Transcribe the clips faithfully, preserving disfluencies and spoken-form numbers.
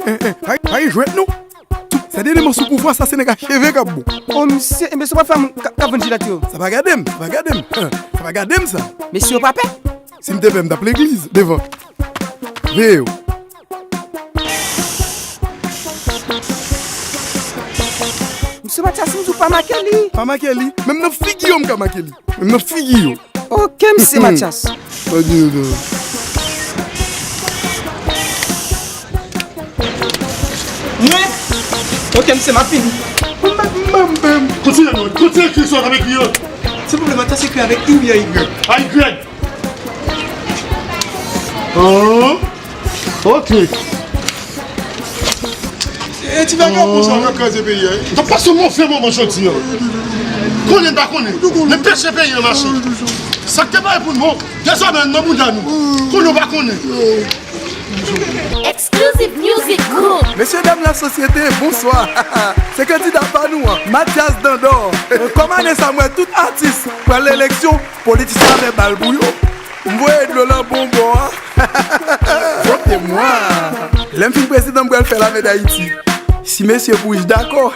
Eh, eh, pa, pa gen jwèt non. Se dènye mo sou pouvwa sa, se nèg a cheve k ap bon. Oh, misye, enben, se pa fanm k ap vann jilèt yo. Sa pa gade m, sa pa gade m. Sa pa gade m sa. Mesye yo pa pè. Si m te pè, m t ap legliz devan. Veye yo. Misye Matyas, m di w pa make li. Pa make li. Menm nan figi yo, m ka make li. Menm nan figi yo. Ok, misye Matyas. Pa gen yo, non. Mwen? Ok, misye, m ap vini. Kontinye, non. Kontinye ekri sa avèk li, yo. Se pwoblèm, Matyas ekri avèk I oubyen Y? A, Y. Ah, ok. E ti vagabon sa k ap kraze peyi a, wi. N ap pase yon move moman jodi a. Konnen n pa konnen. Men peche peyi an mache. Sa k te pare pou n bon, dezòmè nan bouda nou. Konnen w pa konnen. Exclusive Music Group. Mesye dam lasosyete, bonswa. Se kandida pa nou an, Matyas Dandò. Kòm ane sa m wè tout atis pral eleksyon, politisyen a fè bal pou yo. M voye dlo nan bon bò a. Vote mwa. Lè m fin prezidan, m pral fè lame Dayiti. Si mesye Bush dakò.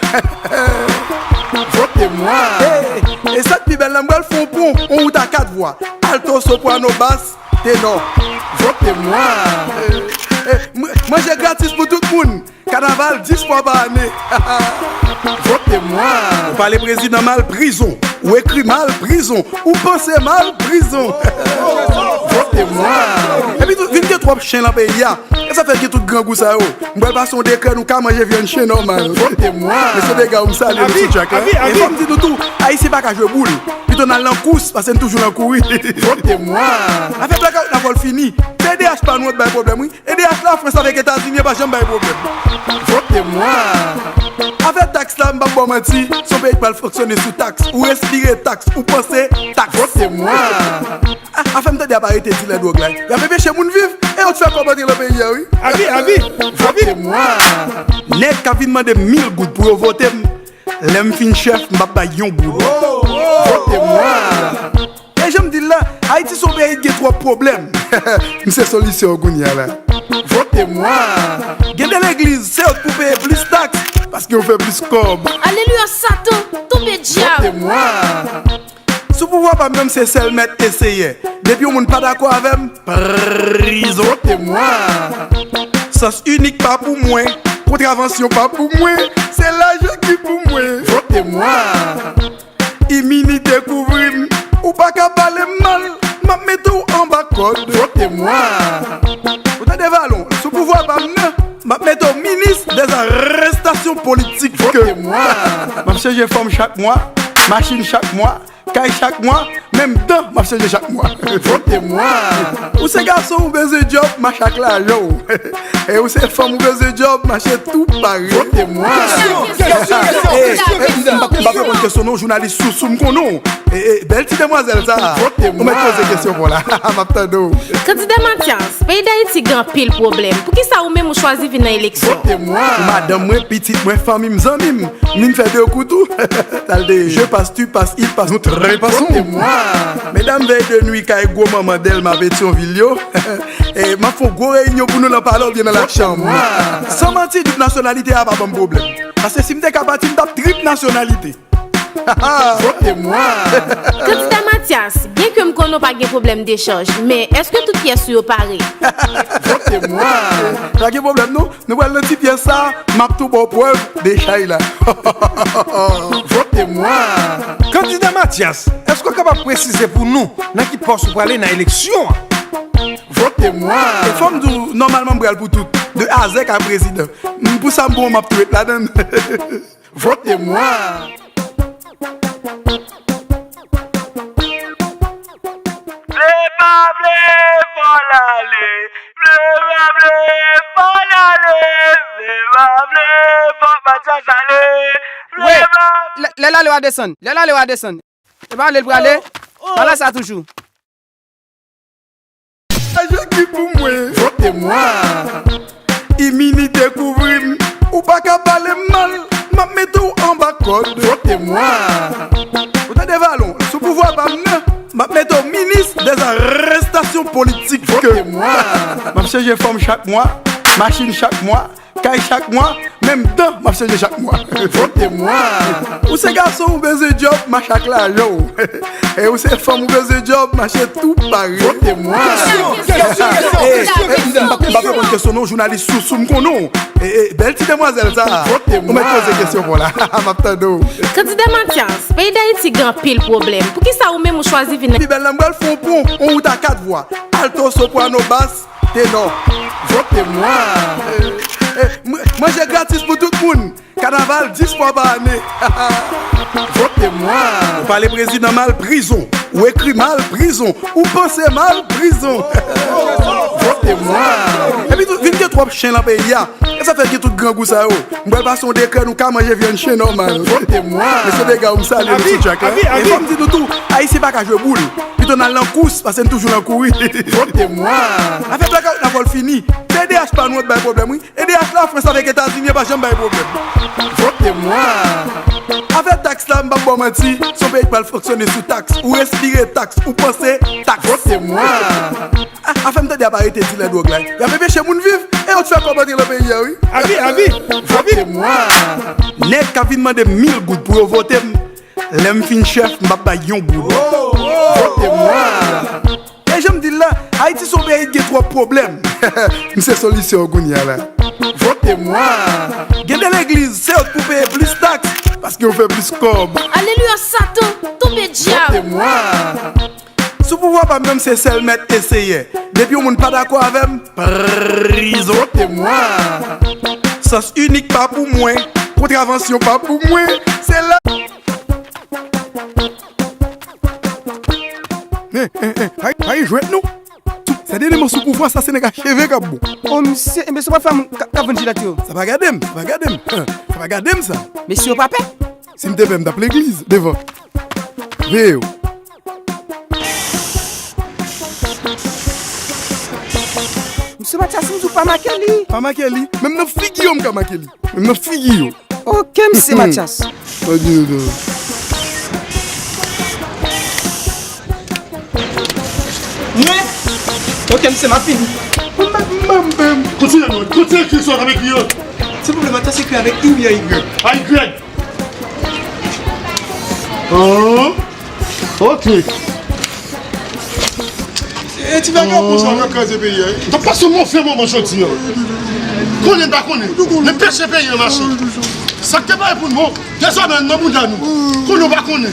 Vote mwa. E, e sa k pi bèl la, m pral fè yon pon, yon wout a kat vwa. Alto, soprano, bas, tenò. Vote mwa. E, e, m-, manje gratis pou tout moun. Kanaval dis fwa pa ane. Vote mwa. Ou pale prezidan mal, prizon. Ou ekri mal, prizon. Ou panse mal, prizon. Vote mwa. Epi tou, vin gen twòp chen nan peyi a. E sa fè gen tout grangou sa yo. M pral pase yon dekrè, nou ka manje vyann chen nòmal. Vote mwa. Mesye Dega, m salye nou sou Jack la. E fò m di nou tou, Ayisyen pa ka jwe boul. Pito n al nan kous, paske n toujou nan kouri. Vote mwa. Afè blakawout la fò l fini. T D H pa nou ap bay pwoblèm, wi. E D H Lafrans avèk Etazini an pa janm bay pwoblèm. Vote mwa. Afè taks la, m p ap ba w manti, se yon peyi k pral fonksyone sou taks. Ou respire taks, ou panse taks. Vote mwa. A, afè m tande y ap arete dilè dwòg la. Y ap enpeche moun viv, e yo t fè kòb antre nan peyi a, wi. Abi, abi, abi. Vote mwa. Nèg k ap vin mande m mil goud pou yo vote m, lè m fin chèf, m p ap bay yon goud. Vote mwa. E jan m di l la, Ayiti se yon peyi ki gen twòp pwoblèm. M se solisyon an kounye a la. Vote mwa. Gen de legliz, se yo k pou peye plis taks, paske yo fè plis kòb. Alelouya, Satan, tonbe dyab. Vote mwa. Sou pouvwa pa m nan, m se sèl mèt e seyè. Depi yon moun pa dakò avè m, prizon. Vote mwa. Sans inik pa pou mwen. Kontravansyon pa pou mwen. Se lajan ki pou mwen. Vote mwa. Iminite kouvri m. Ou pa ka pale m mal. M ap mete w anba kòd. Vote mwa. Ou tande, Valon, sou pouvwa pa m nan, m ap mete w minis dèz arestasyon politik. Vote mwa. M ap chanje fòm chak mwa, machin chak mwa, kay chak mwa, menm dan m ap chanje chak mwa. Vote mwa. Ou se gason, ou bezwen djòb, mache ak lajan w. E ou se fanm, ou bezwen djòb, mache tou pare. Vote mwa. Kesyon, kesyon, kesyon, kesyon, kesyon. M p ap reponn kesyon non, jounalis sousou, m konnen w. E, e, bèl ti demwazèl sa. Vote mwa. Ou mèt poze kesyon pou la. M ap tande w. Kandida Mathias, peyi Dayiti gen anpil pwoblèm. Poukisa ou menm ou chwazi vin nan eleksyon? Vote mwa. Pou madanm mwen, pitit mwen, fanmi m, zanmi m. M vin fè de kou tou. Talde, je passe, tu passes, il passe, nous trépassons. Vote mwa. Medam vèy de nwi kay gwo manman Dèlma Petyonvil yo. E m ap fè yon gwo reyinyon pou nou nan palè oubyen nan lachanm. Vote mwa. San manti, doub nasyonalite a pa ban m pwoblèm. Paske si m te ka pati, m t ap trip nasyonalite. Vote mwa. Kandida Mathias, byenke m konnen w pa gen pwoblèm dechaj, men èske tout pyès ou yo pare? Vote mwa. Pa gen pwoblèm non. Nou pral nan ti pyès sa, m ap tou ba w prèv de chay la. Vote mwa. Kandida Mathias, èske w kapab presize pou nou nan ki pòs ou prale nan eleksyon an? Vote mwa. E fò m di w, nòmalman m pral pou tout. De A a Z ka prezidan. M, pou sa m bon, m ap tou ret ladan l. Vote mwa. Vle pa vle, fò l ale. Vle pa vle, fò l ale. Vle pa vle, fò Mathias ale. Vle pa. Lè, lè l ale, w a desann. Lè l ale, w a desann. E pa ale, l prale. Malasa toujou. Lajan ki pou mwen. Vote mwa. Iminite kouvri m. Ou pa ka pale m mal. M ap mete w anba kòd. Vote mwa. Ou tande, Valon, sou pouvwa pa m nan, m ap mete w minis dèz arestasyon politik. Vote mwa. M ap chanje fòm chak mwa, machin chak mwa, kay chak mwa, menm tan m ap chanje chak mwa. Vote mwa. Ou se gason, ou bezwen djòb, mache ak lajan w. E ou se fanm, ou bezwen djòb, mache tou pare. Vote mwa. Kesyon, kesyon, kesyon, kesyon, kesyon, m p ap, m p ap reponn kesyon non, jounalis sousou, m konnen w. E, e, bèl ti demwazèl sa. Vote mwa. Ou mèt poze kesyon pou la. M ap tande w. Kandida Mathias, peyi Dayiti gen anpil pwoblèm. Poukisa ou menm ou chwazi vin nan... Pi bèl la, m pral fè yon pon, yon wout a kat vwa. Alto, soprano, bas, tenò. Vote mwa. Eh, eh, m-, manje gratis pou tout moun. Kanaval dis fwa pa ane. Vote mwa. Ou pale prezidan mal, prizon. Ou ekri mal, prizon. Ou panse mal, prizon. Vote mwa. Epi tou, vin gen twòp chen nan peyi a. E sa fè gen tout grangou sa yo. M pral pase yon dekrè, nou ka manje vyann chen nòmal. Vote mwa. Mesye Dega, m salye nou sou track la. Avi, avi, avi. E fò m di nou tou, Ayisyen pa ka jwe boul. Pito n al nan kous, paske n toujou nan kouri. Vote mwa. Afè blackout la fò l fini. T D H pa nou ap bay pwoblèm, wi. E D H Lafrans avèk Etazini, yo pa janm bay pwoblèm. Vote mwa. Afè taks la, m p ap ba w manti, se yon peyi k pral fonksyone sou taks. Ou respire taks, ou panse taks. Vote mwa. A, afè m tande y ap arete dilè dwòg la. Y ap enpeche moun viv, e yo t fè kòb antre nan peyi a, wi. Avi, avi, avi. Vote mwa. Nèg k ap vin mande mil goud pou yo vote m, lè m fin chèf, m p ap bay yon goud. Vote mwa. E jan m di l la, Ayiti se yon peyi ki gen twòp pwoblèm. M se solisyon an kounye a la. Vote mwa. Gen de legliz, se yo k pou peye plis taks, paske yo fè plis kòb. Alelouya, Satan, tonbe dyab. Vote mwa. Sou pouvwa pa m nan, m se sèl mèt e seyè. Depi yon moun pa dakò avè m, prizon. Vote mwa. Sans inik pa pou mwen, kontravansyon pa pou mwen. Se la. Men, men, men, pa, pa gen jwèt non. Se dènye mo sou pouvwa sa, se nèg a cheve k ap bon. O, misye, enben, se w pral fè moun k, k ap vann jilet yo. Sa pa gade m, sa pa gade m. Sa pa gade m, sa. Mesye yo pa pè. Si m te pè, m t ap legliz, devan. Veye yo. Misye Mathias, m di w pa make li. Pa make li. Menm nan figi yo, m ka make li. Menm nan figi yo. Ok, mesye Mathias. Pa gen yo, non. Mwen? Ok, mesye, m ap vini. Kontinye, non. Kontinye ekri sa w t ap ekri yo. Se pwoblèm, Mathias ekri avèk I oubyen Y? A Y. Ah, ok. E ti bagay pou sa k ap kraze peyi a, wi. N ap pase yon move moman jodi a. Konnen n pa konnen. Men peche peyi an mache. Sa k te pare pou nou, dezòmè nan bounda nou. Konnen w pa konnen.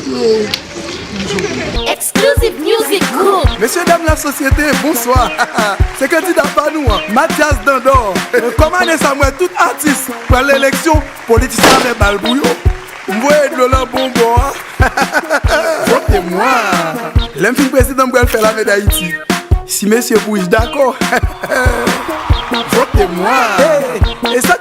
Exclusive Music Group. Mesye dam lasosyete, bonswa. Se kandida pa nou an, Mathias Dandor. Kòm ane sa, m wè tout atis pral eleksyon, politisyen a fè bal pou yo. M voye dlo nan bon bò a. Vote mwa. Lè m fin prezidan, m pral fè lame Dayiti. Si mesye Bouch dakò. Vote mwa. E, e sa